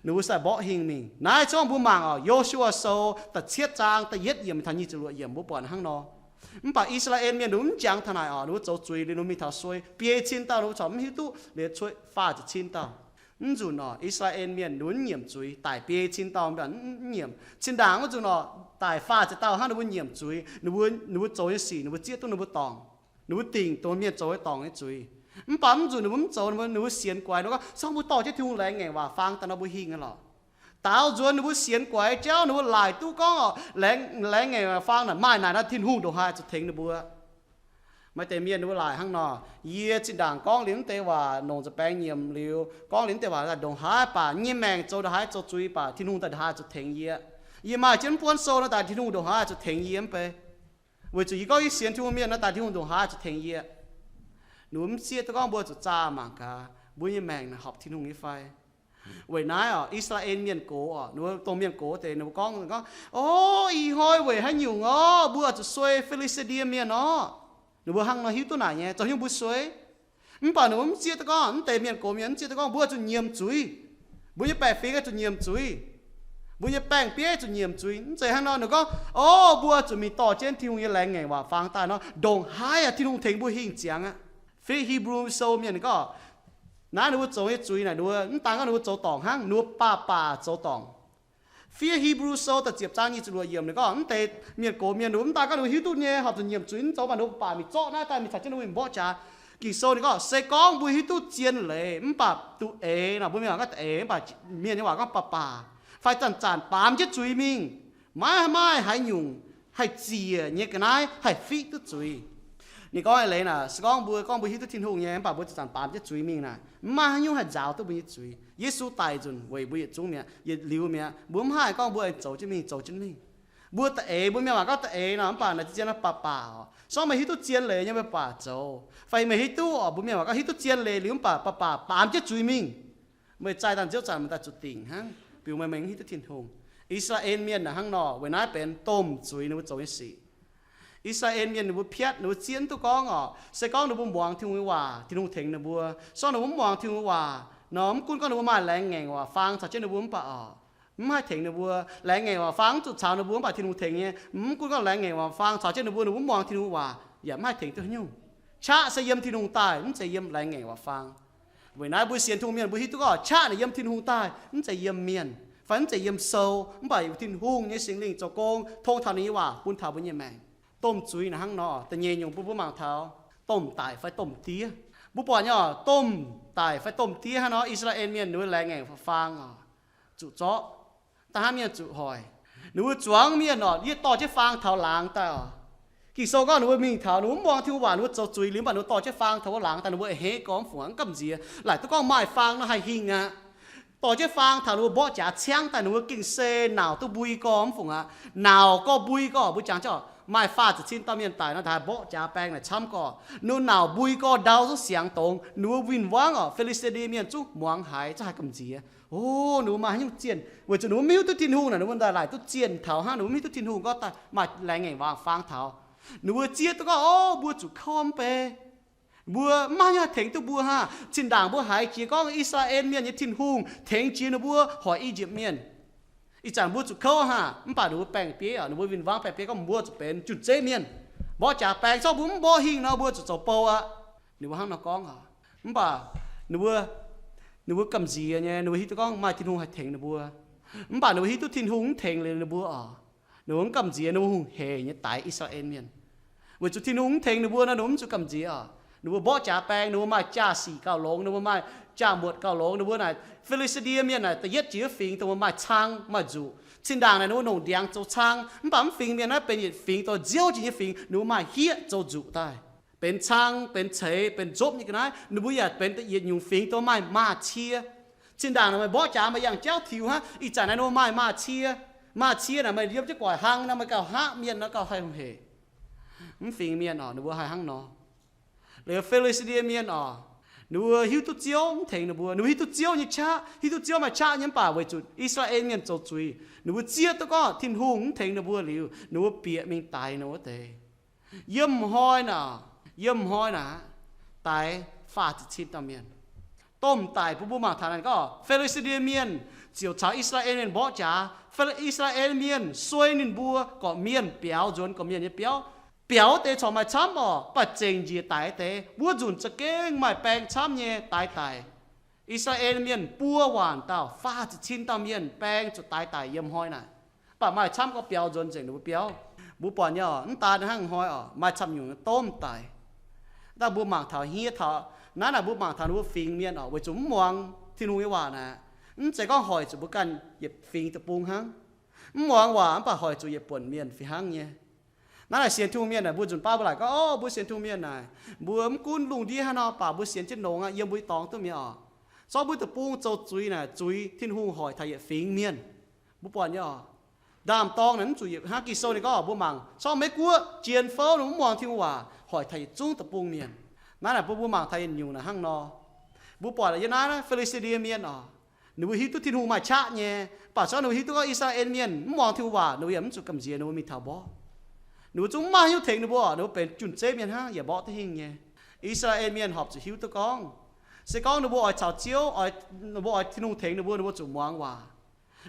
Ninh mbuo se mborqv hingh mingh. Naaiv zungv mbuo mangc oc, Yo^su^waa Sou da'cietv zaang da'yietv yiemc taux nyic ziepc luoqc yiemc mbuo buatc hnangv nor. Mv baac I^saa^laa^en Mienh ninh mbuo mv jangx taux naaic oc, ninh mbuo zoux zuiz liuz ninh mbuo mingh taux suei, biei cin dauh ninh mbuo corc mv hiuv duqv, liuz cuotv faah ziepc cin dauh. Mv nzunc oc, I^saa^laa^en Mienh ninh mbuo mv nyiemc zuiz, daic biei cin dauh mv baac mv nyiemc. Cin-ndaangc wuov nzunc oc, daic faah ziepc dauh hnangv ninh mbuo nyiemc zuiz, ninh mbuo, ninh mbuo zoux nyei sic ninh mbuo zieqv duqv ninh mbuo dorngc. Ninh mbuo dingc dongh mienh zoux nyei dorngc nyei zuiz. Mv baac mv nzunc ninh mbuo mv zoux, ninh mbuo, ninh mbuo sienx guaix, ninh mbuo gorngv, Se gorngv mbuo dorh jienv Tin-Hungh laengz ngaengc waac faang daaih nor, mbuo hingh nyei lorqc. Daaux nzuonx ninh mbuo sienx guaix jauv, ninh mbuo laaic duqv gorngv oc, laengz, laengz ngaengc waac faang naaic maaih naaic nor, Tin-Hungh ndongc haaix zuqc tengx ninh mbuo. Maaih deix mienh ninh mbuo laaic hnangv nor, Yie zinh ndaangc gorngv liuz mv deix waac, nongc nza'baengx nyiemc liuz gorngv liuz mv deix waac daaih ndongc haaix baac, yie nyei maengc zoux ndongc haaix zoux zuiz baac, Tin-Hungh daaih ndongc haaix zuqc tengx yie. Yie maaih jienv mv buonv sou nor daaih, Tin-Hungh ndongc haaix zuqc tengx yie mv bei. Weic zuqc yie gorngv yie sienx Tin-Hungh mienh nor daaih, Tin-Hungh ndongc haaix zuqc tengx yie. Ninh mbuo mv zieqv duqv gorngv mbuo zuqc zaah mangc gaax mbuo nyei maengc naaic horpc Tin-Hungh nyei fai. Weic naaiv oc, I^saa^laa^en Mienh gox oc, ninh mbuo dongh mienh gox deix ninh mbuo gorngv, gorngv, O, ih hnoi weic haaix nyungc orv, mbuo zuqc suei Fi^li^saa^die Mienh orv. Ninh mbuo hnangv nor hiuv duqv naaic nyei, zoux haaix nyungc mbuo suei. Mv baac ninh mbuo mv zieqv duqv gorngv, mv deix mienh gox mienh mv zieqv duqv gorngv mbuo zuqc nyiemc zuiz. Mbuo nyei baeqc fingx zuqc nyiemc zuiz. Mbuo nyei baeng-bieiv zuqc nyiemc zuiz. Mv zeiz hnangv nor, ninh gorngv, O, mbuo zuqc mingh dorh jienv Tin-Hungh nyei laengz ngaengc waac faang daaih nor, ndongc haaix aac Tin-Hungh tengx mbuo hingh ziangx aqv. Fiev Hebrew Sou mienh ninh gorngv, naaiv ninh mbuo zoux nyei zuiz naaic, ninh mbuo mv daan gorngv ninh mbuo zoux dorngc hnangv, ninh mbuo baac baac zoux dorngc. Fiev Hebrew Sou da'ziepc zaang nyic ziepc luoqc yiemc ninh gorngv, mv deix mienh gox mienh ninh mbuo mv daan gorngv ninh mbuo hiuv duqv nyei horpc zuqc nyiemc zuiz, mv zoux baac ninh mbuo baac mingh zorqv naaiv daaih mingh caux jienv ninh mbuo mingh mborqv jaax. Ging-Sou ninh gorngv, Se gorngv mbuo hiuv duqv zien leiz mv baac duqv eix nor, mbuo mienh waac gorngv da'eix, mv baac mienh nyei waac gorngv baac baac, fai zanc-zanc baamz jienv zuiz mingh, maiv maaih haaix nyungc haih ziec nyei ga'naaiv haih fiqv duqv zuiz. Ninh gorngv eix leiz naaic, se gorngv mbuo gorngv mbuo hiuv duqv Tin-Hungh nyei mv baac mbuo zanc-zanc baamz jienv zuiz mingh naaic, mv maaih haaix nyungc haih nzaaux duqv mbuo nyei zuiz. Yesu daic nzunc weic mbuo yietc zungv mi'aqv, yietc liuz mi'aqv. Mbuo mv haih gorngv mbuo zoux jienv mingh, zoux jienv mingh. Mbuo da'eix, mbuo mienh waac gorngv da'eix nor, mv baac naaic zien baac baac oc. Se gorngv meih hiuv duqv zien leiz nyei, meih baac zoux. Fai meih hiuv duqv oc, mbuo mienh waac gorngv hiuv duqv zien leiz liuz mv baac baac baac baamz jienv zuiz mingh, meih zaih daaih nziouv zanc meih daaih zuqc dingc hnangv, biux meih mengh hiuv duqv Tin-Hungh. I^saa^laa^en Mienh naaic hnangv nor, weic naaiv benx domh zuiz ninh mbuo zoux nyei sic. I^saa^laa^en Mienh ninh mbuo piatv, ninh mbuo zieqv duqv gorngv oc, se gorngv ninh mbuo muangx Tin-Hungh nyei waac, Tin-Hungh tengx ninh mbuo. Se gorngv ninh mbuo mv muangx Tin-Hungh nyei waac nor, mv gunv gorngv ninh mbuo maaih laengz ngaengc waac faang caux jienv ninh mbuo mv baac oc, mv haih tengx ninh mbuo. Laengz ngaengc waac faang mv zuqc caux ninh mbuo, mv baac Tin-Hungh tengx nyei. Mv gunv gorngv laengz ngaengc waac faang caux jienv ninh mbuo, ninh mbuo mv muangx Tin-Hungh waac yaac mv haih tengx duqv haaix nyungc. Qaqv se yiem Tin-Hungh daaih, mv zeiz yiem laengz ngaengc waac faang. Weic naaiv mbuo sienx Tin-Hungh mienh mbuo hiuv duqv gorngv qaqv naaic yiem Tin-Hungh daaih, mv zeiz yiem mienh fai mv zeiz yiem sou, mv baac yiem Tin-Hungh nyei Singx Lingh zoux gong tong taux ninh nyei waac bun taux mbuo nyei maengc. Domh zuiz naaic hnangv nor, da'nyeic nyungc bun mbuo mangc taux. domh daic fai domh diev. Mbuo buatc nyei oc, domh daic fai domh diev hnangv nor, I^saa^laa^en Mienh ninh mbuo laengz ngaengc faang oc, zuqc zorqv, da'hnangv mienh zuqc hoic. Ninh mbuo zuangx mienh oc, yie dorh jienv faang taux laangz daaih oc. Ging-Sou gorngv ninh mbuo mingh taux, ninh mbuo mv muangx Tin-Hungh waac, ninh mbuo zoux zuiz liuz, mv baac ninh mbuo dorh jienv faang taux wuov laangz daaih, ninh mbuo a'hneiv gorx mv fungc, mv gamh nziex. Laaic duqv gorngv maaih faang nor haih hingh aqv. Dorh jienv faang taux ninh mbuo mborqv jaax ciangv daaih, ninh mbuo gengh se nauc duqv mbui gorx mv fungc aqv. Nauc gorx mbui gorx, mbuo jangx jienv maaih faah ziepc cin dauh mienh daic nor, daaih mborqv jaax baeng naaic camv gorx, ninh mbuo nauc mbui gorx ndau zungv siangx dongz, ninh mbuo win-wangv oc, Fi^li^saa^die Mienh zungv muangx haiz, zungv haih gamh nziex. O, ninh mbuo maaih haaix nyungc zienh? Weic zuqc ninh mbuo mv hiuv duqv Tin-Hungh naaic, ninh mbuo daaih laaic duqv zienh taux hnangv, ninh mbuo mv hiuv duqv Tin-Hungh gorngv daaih maaih laengz ngaengc faang taux. Ninh mbuo zieqv duqv gorngv, o, mbuo zuqc kouv mv bei. Mbuo mv maaih haaix nyungc tengx duqv mbuo hnangv. Cin-ndaangc mbuo haiz jiex gorngv I^saa^laa^en Mienh nyei Tin-Hungh tengx jiex ninh mbuo hoic I^yipv Mienh. Ih zanc mbuo zuqc kouv hnangv, mv baac ninh mbuo baeng bieiv oc, ninh mbuo win-wangv baeng bieiv gorngv mbuo zuqc benx jun-zeiv mienh. Mborqv jaax baeng, zorqv mbuo mv mborqv hingh nor, mbuo zuqc zoux bou aqv. Ninh mbuo hnangv nor gorngv oc. Mv baac ninh mbuo, ninh mbuo gamh nziex nyei, ninh mbuo hiuv duqv gorngv maaih Tin-Hungh haih tengx ninh mbuo. Mv baac ninh mbuo hiuv duqv Tin-Hungh mv tengx liuz ninh mbuo oc. Ninh mbuo mv gamh nziex, ninh mbuo hungh heic nyei daix I^saa^laa^en Mienh. Weic zuqc Tin-Hungh mv tengx ninh mbuo nor, ninh mbuo mv zuqc gamh nziex oc. Ninh mbuo mborqv jaax baeng, ninh mbuo maaih jaa-sic gauh longx, ninh mbuo maaih jaa-muotc gauh longx, ninh mbuo naaic Fi^li^saa^die Mienh naaic da'yietv jiex wuov fingx dongh maaih cang maaih nzuqc. Cin-ndaangc naaic ninh mbuo nongc ndiangx zoux cang, mv baac mv fingx mienh naaiv benx yietc fingx dongh nziouv jiex nyei fingx, ninh mbuo maaih hieqv zoux nzuqc daaih. Benx cang, benx ceix, benx nzopv nyei ga'naaiv, ninh mbuo yaac benx yietc nyungc fingx dongh maaih maaz-cie. Cin-ndaangc naaic meih mborqv jaax meih yangh jauv tiux hnangv, ih zanc naaiv ninh mbuo maaih maaz-cie. Maaz-cie naaic meih yiem jienv guaic hlang nor, meih gauh hngaqv mienh nor, gauh haih hungh heic. Mv fingx mienh oc, ninh mbuo haih hnangv nor. Liuz Fi^li^saa^die Mienh oc, ninh mbuo hiuv duqv Ziouv mv tengx ninh mbuo, ninh mbuo hiuv duqv Ziouv nyei qaqv, hiuv duqv Ziouv maaih qaqv nyei, mv baac weic zuqc I^saa^laa^en Mienh zoux zuiz, ninh mbuo zieqv duqv gorngv Tin-Hungh mv tengx ninh mbuo liuz, ninh mbuo bieqc mingh daix ninh wuov deix. Yiem hnoi naaic, yiem hnoi naaic, daix faah ziepc cin dauh mienh. Domh daic bun mbuo mangc taux naaic gorngv Fi^li^saa^die Mienh ziouc caux I^saa^laa^en Mienh mborqv jaax. I^saa^laa^en Mienh suei ninh mbuo gorqv-mienh, biaux nzuonx gorqv-mienh nyei biauv. Biaux wuov deix corc maaih camv oc, mv baac zengc njiec daic wuov deix, wuov nzunc za'gengh maaih baeng camv nyei daix daic. I^saa^laa^en Mienh buo waanc dauh, faah ziepc cin dauh mienh baeng zuqc daix daic yiem hnoi naaic. Mv baac maaih camv gorngv biaux nzuonx nzengc ninh mbuo biauv. Mbuo buatc nyei oc, mv daan hnangv hnoi oc, maaih camv nyungc domh daic. Daaih mbuo mangc taux hniev taux, naaiv naaic mbuo mangc taux ninh mbuo fingx mienh oc, weic zuqc mv muangx Tin-Hungh nyei waac naaic, mv zeiz gorngv hoic zuqc mbuo ganh yietc fingx deic-bung hnangv. Mv muangx waac mv baac hoic zuqc yietc buonc mienh fih hnangv nyei. Naaiv naaic sienx Tin-Hungh mienh naaic, mbuo nzunc baav mbuo laaic gorngv, o, mbuo sienx Tin-Hungh mienh naaic, mbuo mv gunv lungh ndiev hnangv nor, baac mbuo sienx jienv longx aqv, yiem mbuo nyei dorngx duqv mi'aqv oc. Zorqv mbuo deic-bung zoux zuiz naaic, zuiz Tin-Hungh hoic taux yietc fingx mienh. Mbuo buatc nyei oc. Ndaam-dorng naaic mv zuqc yietc hnangv Ging-Sou ninh gorngv, mbuo mangc, zorqv Meiv-Guoqv jien fouv ninh mv muangx Tin-Hungh waac, hoic taux yietc zungv deic-bung mienh. Naaiv naaic bun mbuo mangc taux yietc nyungc naaic hnangv nor. Mbuo buatc yiem naaiv Fi^li^saa^die Mienh oc, ninh mbuo hiuv duqv Tin-Hungh maaih qaqv nyei, mv baac se gorngv ninh mbuo hiuv duqv gorngv I^saa^laa^en Mienh mv muangx Tin-Hungh waac, ninh mbuo yaac mv zuqc gamh nziex, ninh mbuo mingh taux mborqv. Ninh mbuo zungv mv maaih haaix nyungc tengx ninh mbuo, ninh mbuo benx jun-zeiv mienh hnangv, yaac mborqv duqv hingh nyei. I^saa^laa^en Mienh horpc zuqc hiuv duqv gorngv, se gorngv ninh mbuo oix caux Ziouv, oix, ninh mbuo oix Tin-Hungh tengx ninh mbuo, ninh mbuo zuqc muangx waac.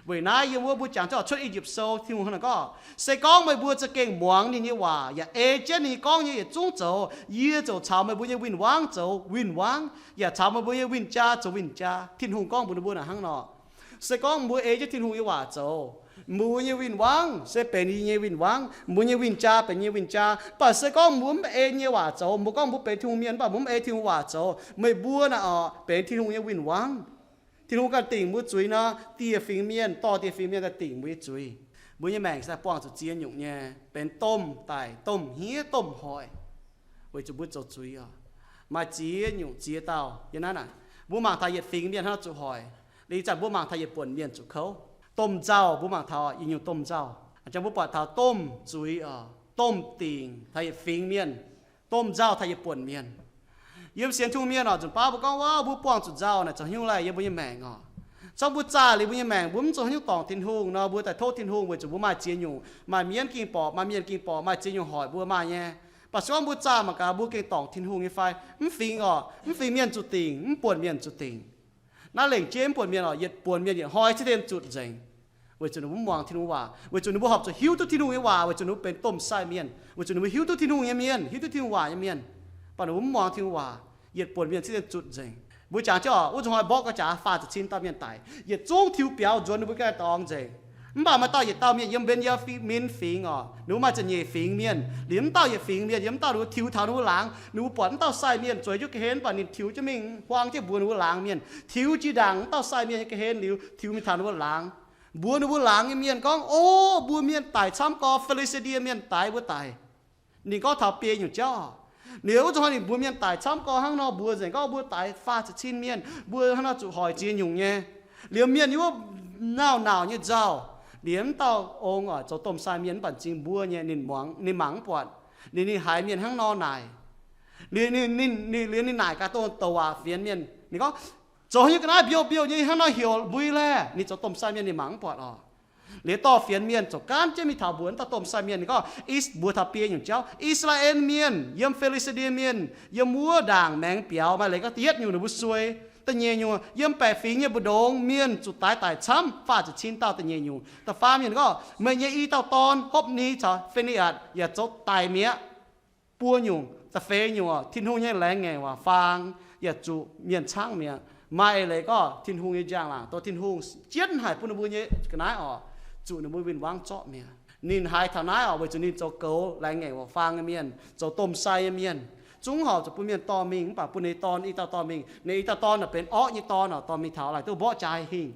Weic naaiv yiem wuov mbuo jangx jienv Cuotv I^yipv Sou, Tin-Hungh hnangv naaic gorngv, se gorngv meih mbuo za'gengh muangx ninh nyei waac yaac ei jienv ninh gorngv nyei yietc zungv zoux, yie ziouc caux meih mbuo nyei win-wangv zoux win-wangv, yaac caux meih mbuo nyei win-jaa zoux win-jaa. Tin-Hungh gorngv mbuox ninh mbuo naaic hnangv nor. Se gorngv mbuo ei jienv Tin-Hungh nyei waac zoux, mbuo nyei win-wangv se benx yie nyei win-wangv, mbuo nyei win-jaa benx yie nyei win-jaa. Mv baac se gorngv mbuo mv ei nyei waac zoux, mbuo gorngv mbuo benx Tin-Hungh mienh, mv baac mbuo mv ei Tin-Hungh waac zoux, meih mbuo naaic oc benx Tin-Hungh nyei win-wangv. Tin-Hungh ganh dingc mbuo zuiz nor, dieh fingx mienh dorh dieh fingx mienh daaih dingc mbuo nyei zuiz. Mbuo nyei maengc se daaih buangh zuqc ziex nyungc nyei, benx domh daic, domh hniev, domh hoic, weic zuqc mbuo zoux zuiz oc. Maaih ziex nyungc ziex dauh yiem naaiv naaic. Mbuo mangc taux yietc fingx mienh hnangv zuqc hoic. Liuz ih zanc mbuo mangc taux yietc buonc mienh zuqc kouv. Domh nzauh, mbuo mangc taux yietc nyungc domh nzauh. A'jang mbuo buatc taux domh zuiz oc, domh dingc taux yietc fingx mienh, domh nzauh taux yietc buonc mienh. Yiem sienx Tin-Hungh mienh oc, nzunc baav mbuo gorngv, waav, mbuo buangh zuqc nzauh naaic zoux haaix nyungc laih yiem mbuo nyei maengc oc. Se gorngv mbuo zaah liuz mbuo nyei maengc, mbuo mv zoux haaix nyungc dorngc Tin-Hungh nor, mbuo daaih tov Tin-Hungh weic zuqc mbuo maaih ziex nyungc, maaih mienh ging borqc, maaih mienh ging borqc, maaih ziex nyungc hoic mbuo maaih nyei. Mv baac se gorngv mbuo zaah mangc gaax, mbuo gengh dorngc Tin-Hungh nyei fai? Mv fingx oc, mv fingx mienh zuqc dingc, mv buonc mienh zuqc dingc. Naaiv lengc jeiv mv buonc mienh oc, yietc buonc mienh yietc hnoi cingv dien zuotc nzengc. Weic zuqc ninh mbuo mv muangx Tin-Hungh waac, weic zuqc ninh mbuo horpc zuqc hiuv duqv Tin-Hungh nyei waac, weic zuqc ninh mbuo benx domh sai mienh, weic zuqc ninh mbuo hiuv duqv Tin-Hungh nyei mienh, hiuv duqv Tin-Hungh waac nyei mienh, mv baac ninh mbuo mv muangx Tin-Hungh waac, yietc buonc mienh cingv dien zuotc nzengc. Mbuo jangx jienv oc, wuov nzunc hnoi mborqv ga'jaax faah ziepc cin dauh mienh daic, yietc zungv tiux biaux nzuonx ninh mbuo ganh dorngx nzengc. Mv baac maaih dauh yietc dauh mienh yiem Mben^yaa^min Fingx oc, ninh mbuo maaih ziepc nyeic fingx mienh. Liuz mv dauh yietc fingx mienh yiem, mv dauh ninh mbuo tiux taux ninh mbuo laangz, ninh mbuo buatc mv dauh sai mienh zueiz jienv ga'hlen, mv baac ninh tiux jienv mingh huaang jienv mbuox ninh mbuo laangz mienh, tiux jiex ndaangc mv dauh sai mienh nyei ga'hlen liuz, tiux mingh taux ninh mbuo laangz, mbuox ninh mbuo laangz nyei mienh gorngv, O, mbuo mienh daic camv gorx, Fi^li^saa^die Mienh daix mbuo daic. Ninh gorngv taux biei nyungc jauv. Liuz wuov zuqc hnoi ninh mbuox mienh daic camv gorx hnangv nor, mbuox nzengc gorngv mbuo daic faah ziepc cin mienh, mbuo hnangv nor zuqc hoic ziex nyungc nyei. Liuz mienh yiem wuov nauc nauc nyei nzauh. Liuz mv dauh ong oix zoux domh sai mienh mv baac m'zing mbuov nyei, ninh mangc mv buatc. Liuz ninh haiz mienh hnangv nor naaic, liuz ninh naaic gaax dongh douc waac fienx mienh, ninh gorngv, Zoux nyei ga'naaiv mbiouh mbiouh nyei hnangv nor heuc mbui laeh? Ninh zoux domh sai mienh ninh mangc mv buatc oc. Liuz dorh fienx mienh zoux gaanv jienv mingh taux mbuox mv dauh domh sai mienh, ninh gorngv, mbuox taux biei nyungc jauv, I^saa^laa^en Mienh yiem Fi^li^saa^die Mienh yiem wuov ndaangc maengx biaux, maaih leiz gorngv da'yietv nyungc ninh mbuo suei, da'nyeic nyungc yiem baeqc fingx nyei mbu'ndongx mienh zuqc daix daic camv, faah ziepc cin dauh, da'nyeic nyungc, da'faam nyungc gorngv, Meih nyei i dauh dorn Hopv^ni caux Fi^ne^atc yaac zoux daic mi'aqv. Buo nyungc, da'feix nyungc oc, Tin-Hungh nyei laengz ngaengc waac faang yaac zuqc mienh caangv mi'aqv. Maaih eix leiz gorngv Tin-Hungh nyei njang-laangc, dongh Tin-Hungh jienv haic bun ninh mbuo nyei ga'naaiv oc, zuqc ninh mbuo win-wangv zorqv mi'aqv. Ninh haiz taux naaiv oc, weic zuqc ninh zoux goux laengz ngaengc waac faang nyei mienh, zoux domh sai nyei mienh. Zungv horpc zuqc bun mienh dorh mingh, mv baac bun ninh dorn, i dauh dorn mingh. Ninh i dauh dorn naaic benx orqv nyei dorn oc, dorh mingh taux laaic duqv mborqv jaax hingh.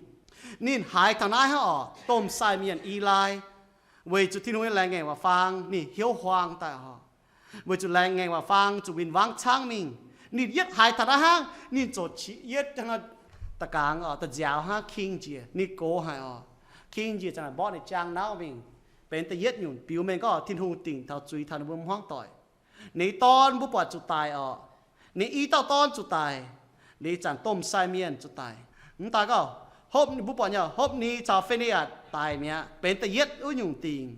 Ninh haiz taux naaiv hnangv oc, domh sai mienh Elai, weic zuqc Tin-Hungh nyei laengz ngaengc waac faang ninh hnyouv huaang daaih oc. Weic zuqc laengz ngaengc waac faang zuqc win-wangv caangv mingh. Ninh yietv haiz taux naaiv hnangv, ninh ziouc qiex yietv da'gaangx oc, da'nziaaux hnangv king njiec, ninh gox haic oc. King njiec ziangh naaic mborqv ninh jaang nauv mingh. Benx da'yietv nyungc biux mengh gorngv Tin-Hungh dingc taux zuiz taux ninh mbuo hmuangv doic. Ninh dorn mbuo buatc zuqc daic oc. Ninh i dauh dorn zuqc daic. Liuz ih zanc domh sai mienh zuqc daic. Mv daaih gorngv, Hopv, mbuo buatc nyei, Hopv^ni caux Fi^ne^atc daic mi'aqv, benx da'yietv wuov nyungc dingc.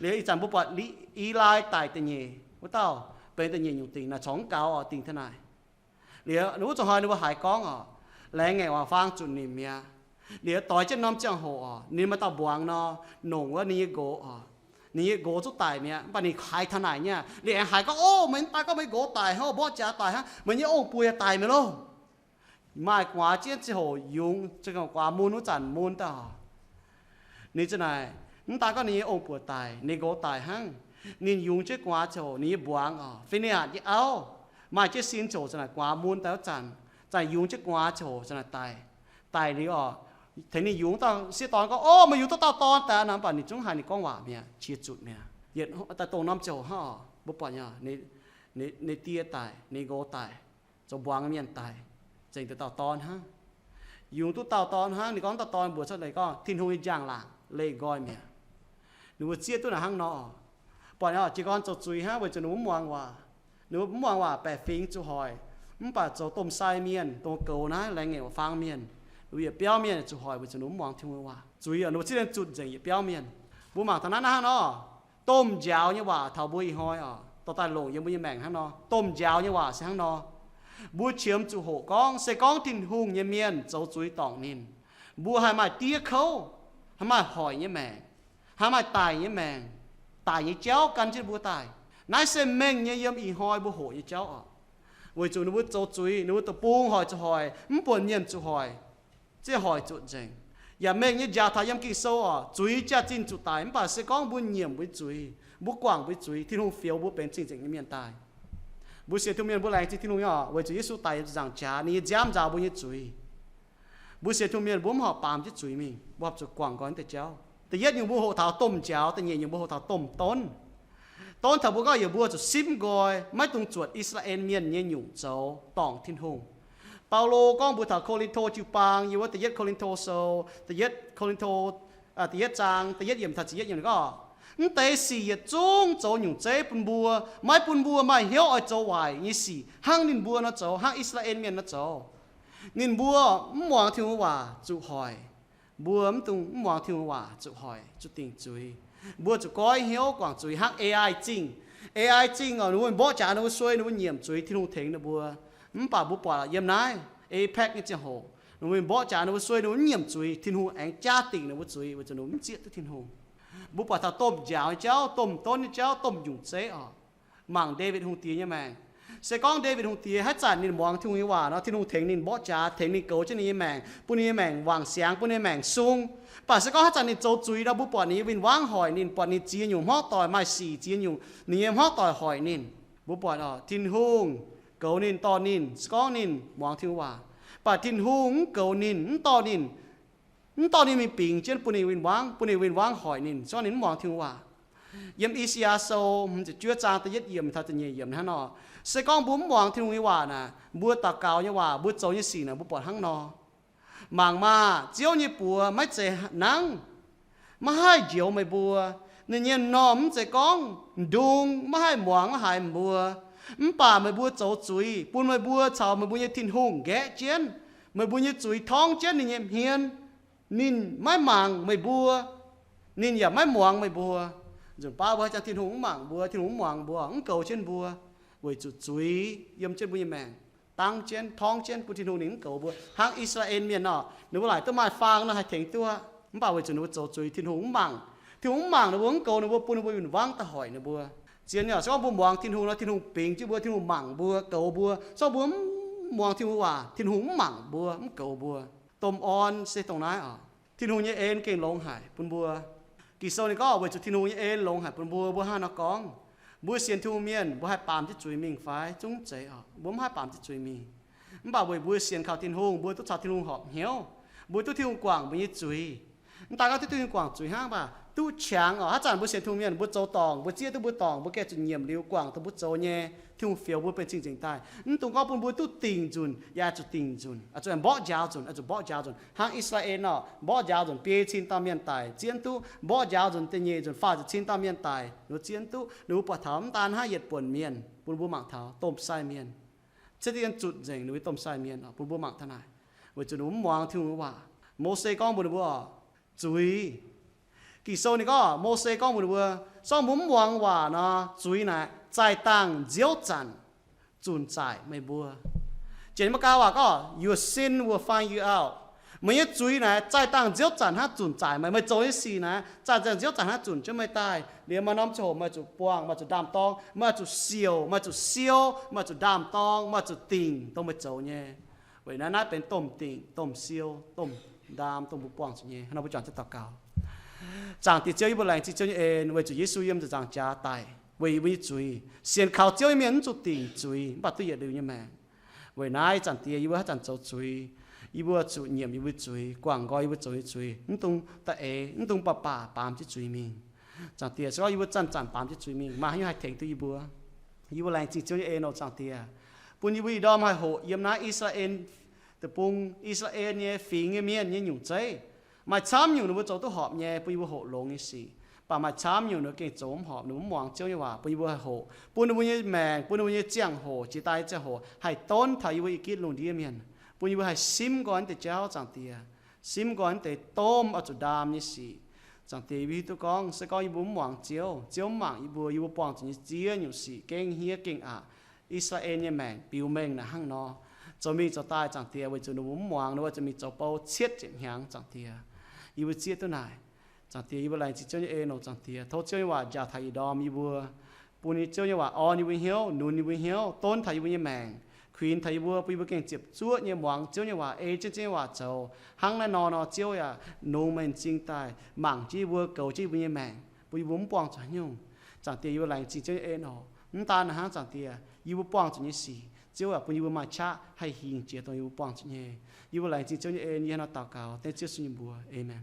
Liuz ih zanc mbuo buatc Elai daic da'nyeic wuov dauh, benx da'nyeic nyungc dingc naaic, corc mv gaux oc, dingc taux naaic. Liuz wuov zuqc hnoi ninh mbuo haiz gorngv oc, laengz ngaengc waac faang zuqc nimc mi'aqv. Liuz doix jienv norm ziangh hoc oc, ninh maaih dauh mbuangz nor, nongc wuov ninh nyei nqox oc. Ninh nyei nqox zuqv daic mi'aqv, mv baac ninh haiz taux naaic nyei aqv. Liuz aengx haiz gorngv, O, meih mv daaih gorngv meih nqox daic hnangv, mborqv jaax daic hnangv, meih nyei ong-buoc yaac daic mi'aqv loh. Maaih gu'nguaaz jienv ziangh hoc yungz, gu'nguaaz mun wuov zanc mun daaih oc. Ninh ziouc naaic, mv daaih gorngv ninh nyei ong-buoc daic, ninh nqox daic hnangv. Ninh yungz jienv gu'nguaaz ziangh hoc, ninh nyei mbuangz oc, Fi^ne^atc nyei auv, maaih jienv sin ziangh hoc ziouc naaic gu'nguaaz mun daaih wuov zanc, zanc yungz jienv gu'nguaaz ziangh hoc ziouc naaic daic. Daic liuz oc, tengx ninh yungz dauh sieqv dorn gorngv, O, meih yungz duqv dauh dorn daaih nor, mv baac ninh zungv haaix ninh gorngv waac mi'aqv, qiex zutc mi'aqv. Yietc daaih dongh norm ziangh hoc hnangv oc, mbuo buatc nyei, ninh die daic, ninh nqox daic, zoux mbuangz mienh daic, zengc deix dauh dorn hnangv. Yungz duqv dauh dorn hnangv, ninh gorngv dauh dorn mbuox cuotv leiz gorngv Tin-Hungh nyei njang-laangc leih nqoi mi'aqv. Ninh mbuo zieqv duqv naaic hnangv nor. Buatc nyei, jiez gorn zoux zuiz hnangv weic zuqc ninh mbuo mv muangx waac. Ninh mbuo mv muangx waac, baeqc fingx zuqc hoic, mv baac zoux domh sai mienh, dongh goux naaiv laengz ngaengc waac faang mienh, ninh mbuo yietc biauv mienh zuqc hoic weic zuqc ninh mbuo mv muangx Tin-Hungh waac. Zuiz oc, ninh mbuo zieqv duqv nzengc yietc biauv mienh. Mbuo mangc taux naaiv hnangv nor, domh njaaux nyei waac taux mbuo ih hnoi oc, dorh daaih longc yiem mbuo nyei maengc hnangv nor. Domh njaaux nyei waac se hnangv nor. Mbuo qiemx zuqc hoqc gorngv, se gorngv Tin-Hungh nyei mienh zoux zuiz dorngc ninh, mbuo haih maaih diev kouv, haih maaih hoic nyei maengc, haih maaih daic nyei maengc, daic nyei jauv gan jienv mbuo daaih. Naaiv se mengh nyei yiem ih hnoi mbuo hoqc nyei jauv oc. Weic zuqc ninh mbuo zoux zuiz, ninh mbuo deic-bung hoic zuqc hoic, mv buonc mienh zuqc hoic, zieqv hoic zuqc nzengc. Yaac mengh nyei njaaux taux yiem Ging-Sou oc, zuiz jaax-zinh zuqc daic, mv baac se gorngv mbuo nyiemc mbuo zuiz, mbuo guangc mbuo zuiz, Tin-Hungh fioux mbuo benx cing-nzengc nyei mienh daaih. Mbuo sienx Tin-Hungh mienh mbuo laengz zingh Tin-Hungh nyei oc, weic zuqc Yesu daic nzaangc qaqv, ninh nyei nziaamv nzaaux mbuo nyei zuiz. Mbuo sienx Tin-Hungh mienh mbuo mv horpc baamz jienv zuiz mingh, mbuo horpc zuqc guangc nqoi deix jauv. Da'yietv nyungc mbuo hoqc taux domh njaaux, da'nyeic nyungc mbuo hoqc taux domh donv. Donv taux mbuo gorngv yiem mbuo zuqc simv nqoi, maiv dungx zuotc I^saa^laa^en Mienh nyei nyungc zoux dorngc Tin-Hungh. Baulo gorngv mbuox taux Ko^lin^to jiu-baang yiem wuov Da'yietv Ko^lin^to Sou, Da'yietv Ko^lin^to, da'yietv zaang, da'yietv yiemc taux ziepc yietv yiemc gorngv, mv deix sic yietc zungv zoux nyungc zeiv bun mbuo, maiv bun mbuo maaih hnyouv oix zoux waaic nyei sic hnangv ninh mbuo nor zoux, hnangv I^saa^laa^en Mienh nor zoux. Ninh mbuo mv muangx Tin-Hungh waac zuqc hoic. Mbuo mv dungx mv muangx Tin-Hungh waac zuqc hoic, zuqc dingc zuiz. Mbuo zuqc goiv hnyouv guangc zuiz hnangv AI zingh. AI zingh oc, ninh mbuo mborqv jaax ninh mbuo suei, ninh mbuo nyiemc zuiz, Tin-Hungh tengx ninh mbuo. Mv baac mbuo buatc yiem naaiv APEC nyei ziangh hoc, ninh mbuo mborqv jaax ninh mbuo suei, ninh mbuo mv nyiemc zuiz, Tin-Hungh aengx jaa dingc ninh mbuo zuiz weic zuqc ninh mbuo mv zieqv duqv Tin-Hungh. Mbuo buatc taux domh njaaux nyei jauv, domh donv nyei jauv, domh nyungc zeiv oc. Mangc Ndaawitv Hungh Diex nyei maengc. Se gorngv Ndaawitv Hungh Diex haaix zanc ninh muangx Tin-Hungh nyei waac nor, Tin-Hungh tengx ninh mborqv jaax, tengx ninh goux jienv ninh nyei maengc, bun ninh nyei maengc wangc siangx, bun ninh nyei maengc sung. Mv baac se gorngv haaix zanc ninh zoux zuiz nor, mbuo buatc ninh nyei win-wangv hoic ninh, buatc ninh ziex nyungc hmuangv doic maaih sic, ziex nyungc ninh nyei hmuangv doic hoic ninh. Mbuo buatc oc, Tin-Hungh goux ninh, dorh ninh, se gorngv ninh muangx Tin-Hungh waac. Mv baac Tin-Hungh mv goux ninh, mv dorh ninh, mv dorh ninh mingh bingx jienv bun ninh win-wangv, bun ninh win-wangv hoic ninh, se gorngv ninh mv muangx Tin-Hungh waac. Yiem I^saa^yaa Sou hmz ziepc juov zaang da'yietv yiemc taux da'nyeic yiemc hnangv nor, se gorngv mbuo mv muangx Tin-Hungh nyei waac naaic, mbuo daux gaux nyei waac, mbuo zoux nyei sic naaic, mbuo buatc hnangv nor. Mangc maah! Ziouv nyei buoz maiv zeiz nangv, maiv haih njoux meih mbuo. Ninh nyei m'normh mv zeiz gorngv m'ndung, maiv haih muangx maiv haiz mbuo. Mv baac meih mbuo zoux zuiz, bun meih mbuo caux meih mbuo nyei Tin-Hungh nqaeqv jienv. Meih mbuo nyei zuiz torngv jienv ninh nyei hmien. Ninh maiv mangc meih mbuo, ninh yaac maiv muangx meih mbuo. Nzunc baav mbuo haaix jangx Tin-Hungh mv mangc mbuo, Tin-Hungh mv muangx mbuo, mv goux jienv mbuo, weic zuqc zuiz yiem jienv mbuo nyei maengc, dangv jienv, torngv jienv, bun Tin-Hungh ninh mv goux mbuo. Hnangv I^saa^laa^en Mienh nor, ninh mbuo laaic duqv maaih faang nor haih tengx duqv, mv baac weic zuqc ninh mbuo zoux zuiz, Tin-Hungh mv mangc. Tin-Hungh mv mangc ninh mbuo, mv goux ninh mbuo, bun ninh mbuo win-wangv daaih hoic ninh mbuo. Zien nyei, se gorngv mbuo muangx Tin-Hungh nor, Tin-Hungh bingx jienv mbuo, Tin-Hungh mangc mbuo, goux mbuo. Se gorngv mbuo mv muangx Tin-Hungh waac, Tin-Hungh mv mangc mbuo, mv goux mbuo. Domh orn se dongh naaiv oc. Tin-Hungh nyei en gengh longx haic bun mbuo. Ging-Sou ninh gorngv weic zuqc Tin-Hungh nyei en longx haic bun mbuo, mbuo hnangv nor gorngv, mbuo sienx Tin-Hungh mienh, mbuo haih baamz jienv zuiz mingh fai? Zungv zeiz oc, mbuo mv haih baamz jienv zuiz mingh. Mv baac weic mbuo sienx kaux Tin-Hungh, mbuo duqv caux Tin-Hungh horpc hnyouv, mbuo duqv Tin-Hungh guangc mbuo nyei zuiz. Mv daaih gorngv duqv Tin-Hungh guangc zuiz hnangv, mv baac duqv qangx oc. Haaix zanc mbuo sienx Tin-Hungh mienh, mbuo zoux dorngc, mbuo zieqv duqv mbuo dorngc, mbuo gengh zuqc nyiemc liuz guangc dongh mbuo zoux nyei, Tin-Hungh fioux mbuo benx cing-nzengc daaih. Mv dungx gorngv bun mbuo duqv dingc nzunc, yaac zuqc dingc nzunc, zuqc mborqv njaaux nzunc. Hnangv I^saa^laa^en oc, mborqv njaaux nzunc biei cin dauh mienh daic, zieqv duqv, mborqv njaaux nzunc da'nyeic nzunc faah ziepc cin dauh mienh daic, ninh zieqv duqv. Ninh mbuo buatc taux mv daan hnangv yietc buonc mienh, bun mbuo mangc taux domh sai mienh. Cietv dien zutc nzengc ninh mbuo domh sai mienh oc, bun mbuo mangc taux naaic, weic zuqc ninh mbuo mv muangx Tin-Hungh waac. Mose gorngv mbuox ninh mbuo oc, zuiz. Ging-Sou ninh gorngv, Mose gorngv mbuox ninh mbuo, se gorngv mbuo mv muangx waac nor, zuiz naaic zaih dangh nziouv zanc zunc zaaic meih mbuo. Janx-Meigaa waac gorngv, your sin will find you out. Meih nyei zuiz naaic zaih dangh nziouv zanc hnangv zunc zaaic meih. Meih zoux nyei sic naaic zaih dangh nziouv zanc hnangv zunc jienv meih daaih. Liuz maaih norm ziangh hoc meih zuqc buangh, meih zuqc ndaam-dorng, meih zuqc siouc, meih zuqc siou, meih zuqc ndaam-dorng, meih zuqc dingc dongh meih zoux nyei. Weic naaiv, naaiv benx domh dingc, domh siou, domh ndaam, dongh mbuo buangh zuqc nyei. Hnangv nor mbuo juangc jienv daux gaux. Zaangc Diex Ziouv, yie mbuo laengz zingh Ziouv nyei en weic zuqc Yesu yiem ziepc nzaangc jaax daic weic yie mbuo nyei zuiz. Sienx kaux Ziouv nyei mienh mv zuqc dingc zuiz, mv baac duqv yietc liuz nyei maengc. Weic naaiv, Zaangc Diex, yie mbuo haaix zanc zoux zuiz, yie mbuo zuqc nyiemc yie mbuo zuiz, guangc nqoi yie mbuo zoux nyei zuiz, mv dungx da'eix, mv dungx baac baac baamz jienv zuiz mingh. Zaangc Diex, se gorngv yie mbuo zanc-zanc baamz jienv zuiz mingh, maaih haaix nyungc haih tengx duqv yie mbuo? Yie mbuo laengz zingh Ziouv nyei en oc, Zaangc Diex, bun yie mbuo ih ndorm haih hoqc yiem naaiv I^saa^laa^en Deic-Bung, I^saa^laa^en nyei fingx nyei mienh nyei nyungc zeiv. Maaih camv nyungc ninh mbuo zoux duqv horpc nyei, bun yie mbuo hoqc longx nyei sic. Mv baac maaih camv nyungc ninh mbuo gengh zoux mv horpc, ninh mbuo mv muangx Ziouv nyei waac, bun yie mbuo haih hoqc, bun ninh mbuo nyei ziangh hoc, jiex daaih nyei ziangh hoc haih donv taux yie mbuo i gitv lungh ndiev mienh, bun yie mbuo haih simv nqoi naaiv deix jauv, Zaangc Diex. Simv nqoi naaiv deix domh oix zuqc ndaam nyei sic. Zaangc Diex, yie mbuo hiuv duqv gorngv, se gorngv yie mbuo mv muangx Ziouv, Ziouv mv mangc yie mbuo, yie mbuo buangh zuqc nyei ziex nyungc sic gengh hniev gengh aqc. I^saa^laa^en nyei maengc biux mengh naaic hnangv nor, zoux mingh zoux daaih, Zaangc Diex, weic zuqc ninh mbuo mv muangx, ninh mbuo zuqc mingh zoux bou cietv ziepc hnyangx, Zaangc Diex. Yie mbuo zieqv duqv naaic. Zaangc Diex, yie mbuo laengz zingh Ziouv nyei en oc, Zaangc Diex. Tov Ziouv nyei waac njaaux taux ih ndorm yie mbuo, bun Ziouv nyei waac orn yie mbuo hnyouv, nunc yie mbuo hnyouv, donv taux yie mbuo nyei maengc, kuinx taux yie mbuo, bun yie mbuo gengh ziepc zuoqv nyei muangx Ziouv nyei waac, ei jienv Ziouv nyei waac zoux. Hnangv naaiv nor nor, Ziouv yaac longx meih m'zing daaih mangc jienv yie mbuo, goux jienv yie mbuo nyei maengc, bun yie mbuo mv buangh zuqc haaix nyungc. Zaangc Diex, yie mbuo laengz zingh Ziouv nyei en oc. Mv daan hnangv, Zaangc Diex, yie mbuo buangh zuqc nyei sic, Ziouv yaac bun yie mbuo maaih qaqv haih hingh jiex dongh yie mbuo buangh zuqc nyei. Yie mbuo laengz zingh Ziouv nyei en, yie hnangv nor daux gaux dengv Ziouv Yesu nyei mbuox. Aamen.